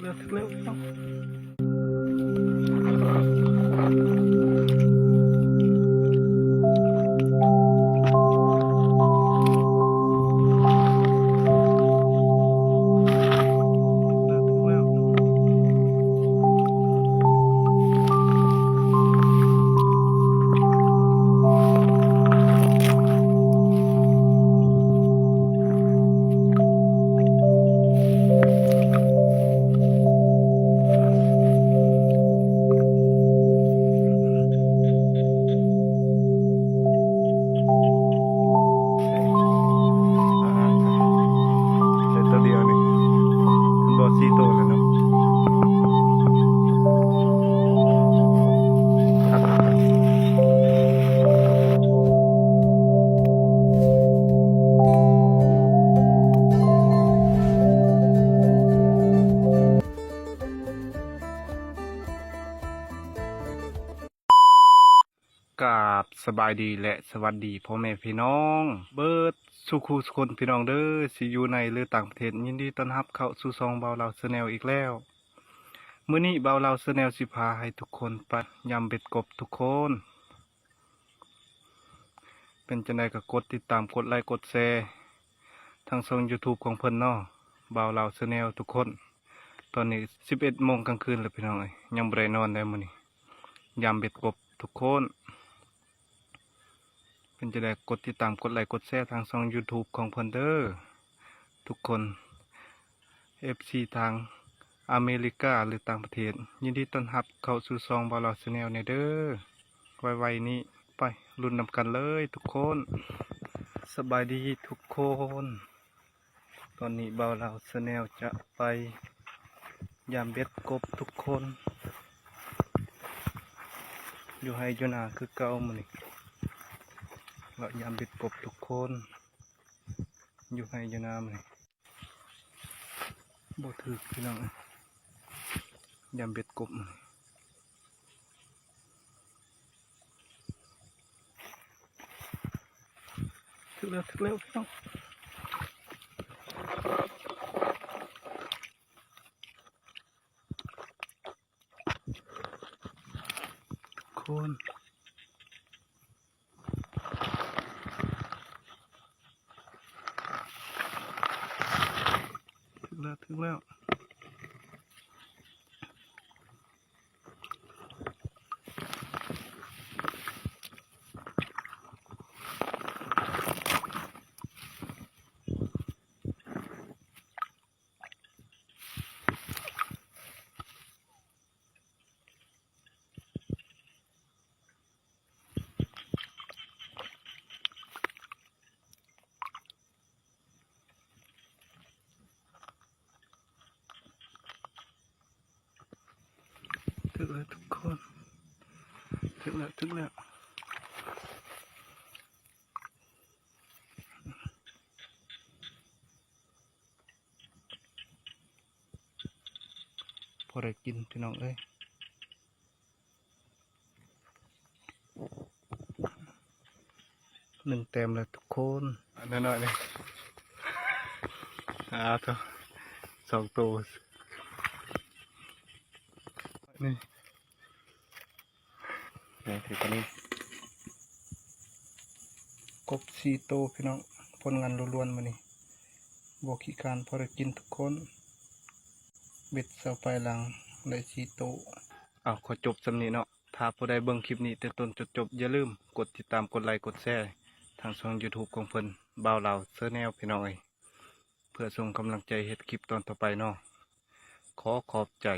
ເລິກໆ ເນາະ. ໃສ່ໂຕດຽວນີ້ ເຫັນບໍ່ ສີ່ໂຕແລ້ວເນາະ. ກາບສະບາຍດີ ແລະ ສະຫວັດດີພໍ່ແມ່ພີ່ນ້ອງເບິດສູ່ຄູ່ສູ່ຄົນ ພີ່ນ້ອງເດີ ຊິຢູ່ໃນ ຫຼື ຕ່າງປະເທດ, ຍິນດີຕ້ອນຮັບເຂົ້າສູ່ຊ່ອງບ່າວລາວແຊນແນວອີກແລ້ວ. ມື້ນີ້ບ່າວລາວແຊນແນວຊິພາໃຫ້ທຸກຄົນໄປຢາມເບັດກົບທຸກຄົນ. ເປັນຈັ່ງໃດກໍກົດຕິດຕາມ ກົດໄລ ກົດແຊ ທາງຊ່ອງຢູທູບຂອງເພິ່ນເນາະ ບ່າວລາວແຊນແນວທຸກຄົນ. ຕອນນີ້ສິບເອັດໂມງກາງຄືນແລ້ວ ພີ່ນ້ອງເອີຍ, ຍັງບໍ່ໄດ້ນອນເດ້ມື້ນີ້. ຢາມເບັດກົບທຸກຄົນ. ເປັນຈັ່ງໃດ ກົດຕິດຕາມ ກົດໄລ ກົດແຊ ທາງຊ່ອງຢູທູບຂອງເພິ່ນເດີ ທຸກຄົນ. ເອັຟຊີ ທາງອາເມລິກາ ຫຼື ຕ່າງປະເທດ, ຍິນດີຕ້ອນຮັບເຂົ້າສູ່ຊ່ອງບ່າວລາວແຊນແນວແດ່ເດີ. ໄວໆນີ້ ໄປລຸ້ນນຳກັນເລີຍທຸກຄົນ. ສະບາຍດີທຸກຄົນ. ຕອນນີ້ບ່າວລາວແຊນແນວຈະໄປຢາມເບັດກົບທຸກຄົນ ຢູ່ໄຮ່ຢູ່ນາຄືເກົ່າມື້ນີ້. ເລາະຢາມເບັດກົບທຸກຄົນ ຢູ່ໄຮ່ຢູ່ນາມື້ນີ້. ບໍ່ຖືກ ພີ່ນ້ອງເອີຍ, ຢາມເບັດກົບ. ຖືກແລ້ວ ຖືກແລ້ວ ພີ່ນ້ອງ. ຄົນ ຖືກແລ້ວ ຖືກແລ້ວ. ຖືກແລ້ວທຸກຄົນ ຖືກແລ້ວ ຖືກແລ້ວ. ພໍໄດ້ກິນພີ່ນ້ອງເອີຍ. ໜຶ່ງແຕ້ມແລ້ວທຸກຄົນ. ອັນນ້ອຍໆນີ້ ອາໂທ້ ສອງໂຕນີ້. ນີ້ ກົບສີ່ໂຕພີ່ນ້ອງ, ຜົນງານລ້ວນໆມື້ນີ້ ບໍ່ຂີ້ຄ້ານ ພໍໄດ້ກິນທຸກຄົນ. ເບັດເສົາປາຍຫຼັງໄດ້ສີ່ໂຕ. ເອົາ ຂໍຈົບສ່ຳນີ້ເນາະ. ຖ້າຜູ້ໃດເບິ່ງຄລິບນີ້ແຕ່ຕົ້ນຈົນຈົບ ຢ່າລືມກົດຕິດຕາມ ກົດໄລ ກົດແຊ ທາງຊ່ອງຢູທູບຂອງເພິ່ນ ບ່າວລາວແຊນແນວ ພີ່ນ້ອງເອີຍ, ເພື່ອສົ່ງກຳລັງໃຈເຮັດຄລິບຕອນຕໍ່ໄປເນາະ. ຂໍຂອບໃຈ.